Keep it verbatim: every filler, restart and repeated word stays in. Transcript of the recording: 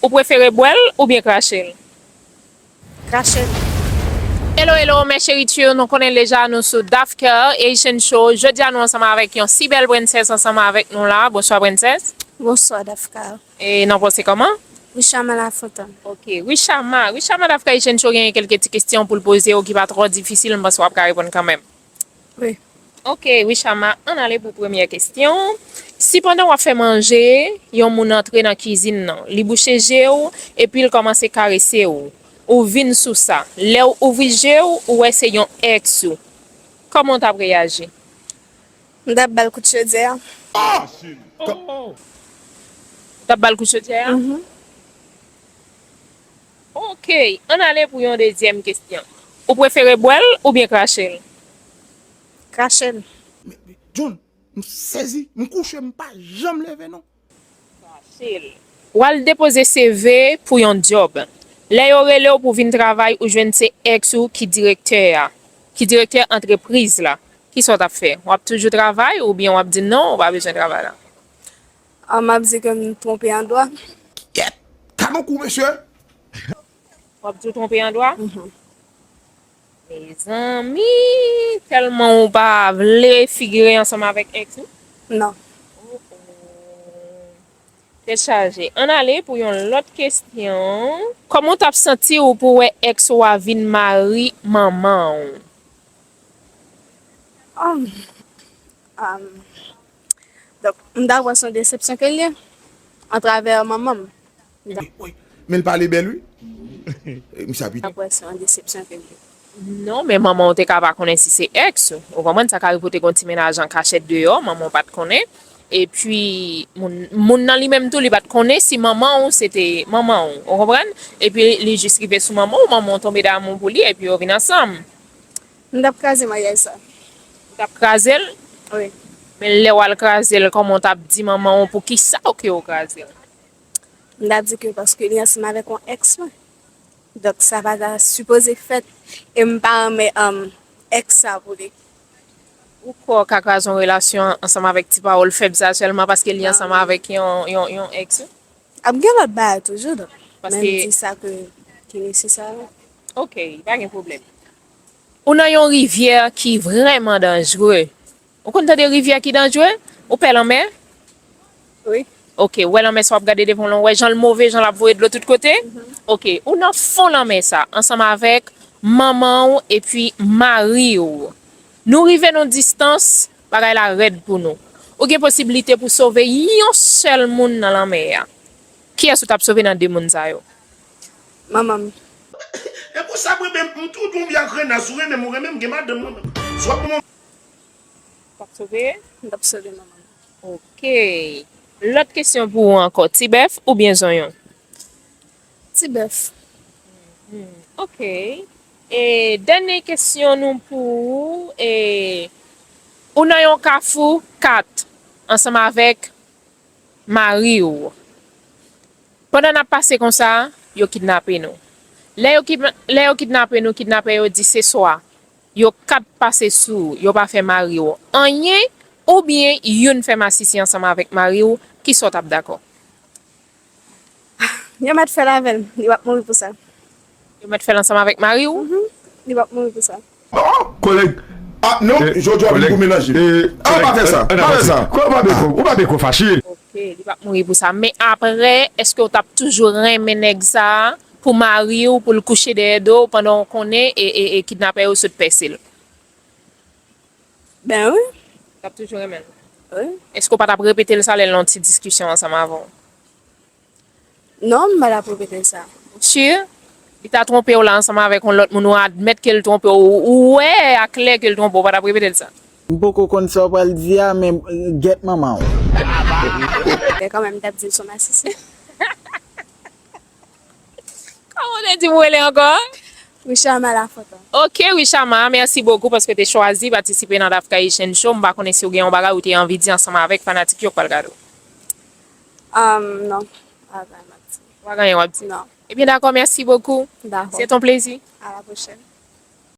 Ou prefere bwè l oubyen krache l? Krache l. Hello, hello, mes chéris, nou konnen deja nou sou Dafka Haitian Show. Jodi a nou ansanm avèk yon si bèl prensès ansanm avèk nou la. Bonswa, prensès. Bonswa, Dafka. E non, w se kòman? Richama Lafontan. Ok, Richama. Richama, Dafka Haitian Show genyen kèlke ti kesyon pou l poze w ki pa twò difisil, m panse w ap ka reponn kanmenm. Wi. Ok, Richama, ann ale pou premyè kesyon. Si pandan w ap fè manje, yon moun antre nan kizin nan, li bouche je w epi l kòmanse karese w, ou vin sou sa. Lè w ouvri je w, ou wè se yon èks ou. Kòman w t ap reyaji? M t ap ba l kout chodyè a. Ou t ap ba l kout chodyè a? Mhm. Ok, ann ale pou yon dezyèm kesyon. Ou prefere bwè l oubyen krache l? Krache l. Men, men, John, m sezi, m kouche, m pa janm leve non. Krache l. W al depoze C V pou yon djòb. Lè yo rele w pou vin travay, ou jwenn se èks ou ki direktè a, ki direktè antrepriz la. Kisa w t ap fè? W ap toujou travay oubyen w ap di non, ou pa bezwen travay la? Ah, m ap di ke m twonpe andwa. Kèt! Gad on kou, mesye! W ap di w twonpe andwa? Mhm. Mezanmi, tèlman ou pa vle figire ansanm avèk èks ou? Non. Oh, oh. Tèt chaje. Ann ale pou yon lòt kesyon. Kòman w t ap santi w pou w wè èks ou a vin mari manman w? Um, um, donk, m ta kwè se yon desepsyon ke l ye, atravè manman m. Wi, wi. Men l pale bèl, wi. E, misye ap... M ta kwè se yon desepsyon ke l ye. Non, men manman w te ka pa konnen si se èks ou. Ou konprann, sa ka rive w te gen yon ti mennaj an kachèt deyò, manman w pa t konnen. Epi, moun, moun nan li menm tou, li pa t konnen si manman w se te manman w. Ou konprann? Epi, li jis rive sou manman w, manman w tonbe damou pou li, epi yo vin ansanm. M t ap kraze maryaj sa. Ou t ap kraze l? Wi. Men lè w al kraze l, kòman w t ap di manman w poukisa w ke w kraze l? M t ap di ke paske li ansanm avèk yon èks mwen. Donk, sa pa ta sipoze fèt. E m pa renmen, um, èks sa pou li. Ou kwè w ka kraze yon relasyon ansanm avèk ti pawòl fèb sa sèlman paske li ansanm avèk yon, yon, yon èks ou? Ap gen lòt bagay toujou, donk. Men m di sa ke, ki nesesè. Ok, pa gen pwoblèm. Ou nan yon rivyè ki vrèman danjre. Ou konn tande rivyè ki danjre? Ou pè lanmè? Wi. Ok, ou wè lanmè sa w ap gade devan w lan, ou wè jan l move, jan l ap voye dlo tout kote? Mhm. Ok, ou nan fon lanmè sa, ansanm avèk manman w epi mari w. Nou rive nan distans, bagay la rèd pou nou. Ou gen posiblite pou sove yon sèl moun nan lanmè a. Kiyès ou t ap sove nan de moun sa yo? Manman m. E pou sa mwen menm, m tou tou vye ak Rena, si w renmen m, ou renmen m, gen madanm mwen menm. Si w ap ban mwen... W ap sove? M t ap sove manman m. Ok. Lòt kesyon pou ou ankò, ti bèf oubyen zonyon? Ti bèf. Hmm, ok. E dènye kesyon nou pou ou, e, ou nan yon kafou kat ansanm avèk mari w. Pandan n ap pase konsa, yo kidnape nou. Lè yo kid-, lè yo kidnape nou, kidnapè yo di se swa yo kat pase sou ou, yo pa fè mari w anyen, oubyen youn fè masisi ansanm avèk mari w, kisa w t ap dakò? Yo mèt fè l avè l, li p ap mouri pou sa. Yo mèt fè l ansanm avèk mari w? Mhm. Li p ap mouri pou sa. Oh, kolèg. Ah, non, jodi a vin pou melanje. Ah, pa fè sa, pa fè sa. Ou pa beko, ou pa beko fache. Ok, li p ap mouri pou sa. Men apre, èske w t ap toujou renmen nèg sa a pou mari w, pou l kouche dèyè do w pandan w konnen e, e, e kidnapè yo sot pèse l? Ben wi. W t ap toujou renmen l? Wi. Èske w pa t ap repete l sa lè l nan yon ti diskisyon ansanm avè w? Non, m pa t ap repete l sa. Ou si? Li ta twonpe w la ansanm avèk yon lòt moun, ou admèt ke l twonpe w, ou wè aklè ke l twonpe w, ou pa t ap repete l sa? M poko konn sa w pral di a, men gèt manman w. Men kanmenm, m t ap di l se yon masisi. Kòman w te di m w rele ankò? Richama Lafontan. Ok, Richama, mèsi bokou paske w te chwazi patisipe nan Dafka Haitian Show. M pa konnen si w gen yon bagay ou te anvi di ansanm avèk fanatik yo k pral gade w. Um, non, pa gen anyen m ap di. Pa gen anyen w ap di? Non. Ebyen, dakò, mèsi bokou. Dakò. C'est un plaisir. À la prochaine.